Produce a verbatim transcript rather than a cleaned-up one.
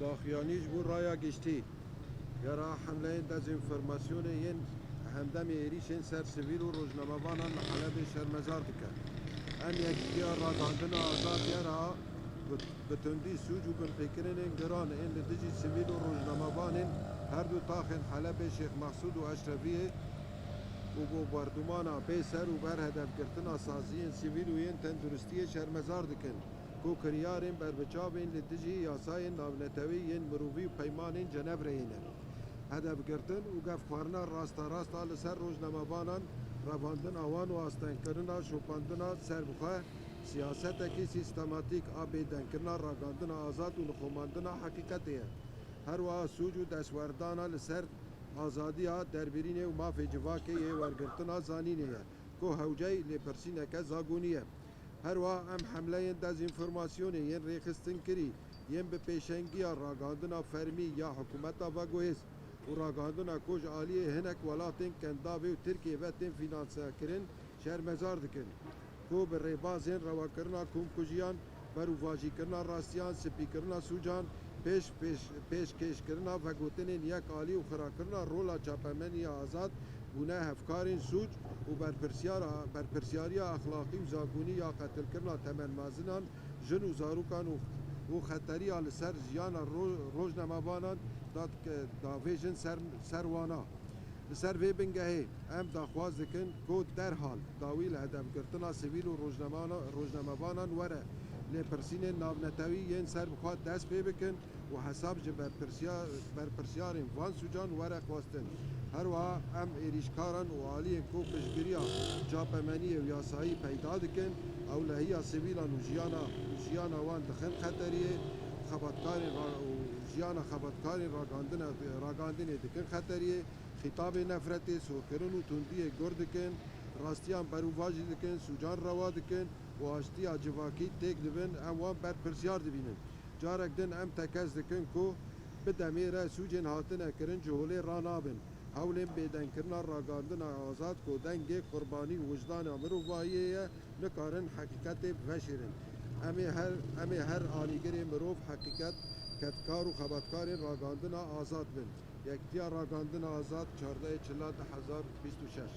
Daxuyanî ji bo raya giştî. Gera hemleyên dezenformasyonê yên hemdemê êrîşên ser sivîl û rojnamevanan li Helebê şermezar dike. Em Yekîtiya Ragandina Azad gera bi, bi tundî sûc û binpêkirinên giran ên li dijî sivîl û rojnamevanên her du taxên Helebê Şêx Mehsûd û Eşrefiyê û bombardûmana bê ser û ber hedefgirtina saziyên sivîl û yên tenduristiyê şermezar dikin ku kiryarên berbiçav ên li dijî yasayên navnetewî yên mirovî û peymanên Cenevreyê ne. Hedefgirtin û gefxwarina rasterast a li ser rojnamevanan, revandina wan û astengkirina şopandina serbixwe siyasetekî sîstematîk a bêdengkirina ragandina azad û lixomandina heqîqetê ye. Her wiha sûc û destwerdana li ser azadiya derbirînê û mafê civakê yê wergirtina zanînê ye ku hewceyî lêpirsîneke zagonî ye. Her wiha em hemleyên dezenformasyonê yên rêxistinkirî yên bi pêşengiya ragandina fermî ya hikûmeta veguhêz û ragandina ku ji aliyê hinek welatên Kendavê û Tirkiyê ve tên fînansekirin şermezar dikin ku bi rêbazên rewakirina komkujiyan, berûvajîkirina rastiyan, spîkirina sûcan, pêş, pêş, pêşkêşkirina vegotinên yekalî û xirakirina rola çapemeniya azad bûne hevkarên sûc û berpirsiyara, berpirsiyariya exlaqî û zagonî ya qetilkirina temenmezinan, jin û zarokan û, û xeteriya li ser jiyana ro-, rojnamevanan da, davêjin ser, ser wana. Li ser vê bingehê em daxwaz dikin ku derhal dawî li hedefgirtina sivîl û rojnemana-, rojnamevanan were lêpirsînên navnetewî yên serbixwe dest pê bikin û hesab ji berpirsiya-, berpirsiyarên van sûcan were xwestin. Her wiha em êrîşkaran û aliyên ku piştgiriya çapemeniyê û yasayî peyda dikin, ewlehiya sivîlan û jiyana, û jiyana wan dixin xeteriyê, xebatkarên ra-, û jiyana xebatkarên ragandine-, ragandinê dikin xeteriyê, xîtabê nefretê, sorkirin û tundiyê gur dikin, rastiyan berûvajî dikin, sûcan rewa dikin û aştiya civakî têk dibin, em wan berpirsiyar dibînin. Carek din em tekez dikin ku bi demê re sûcên hatine kirin ji holê ranabin. Hewlên bêdengkirina ragandina azad ku dengê qurbanî û wijdana mirovahiyê ye, nikarin heqîqetê veşêrin. Em ê her, em ê her alîgirê mirov, heqîqet, kedkar û xebatkarên ragandina azad bin. Yekîtiya Ragandina Azad, çardeh Çila du hezar bîst û şeş.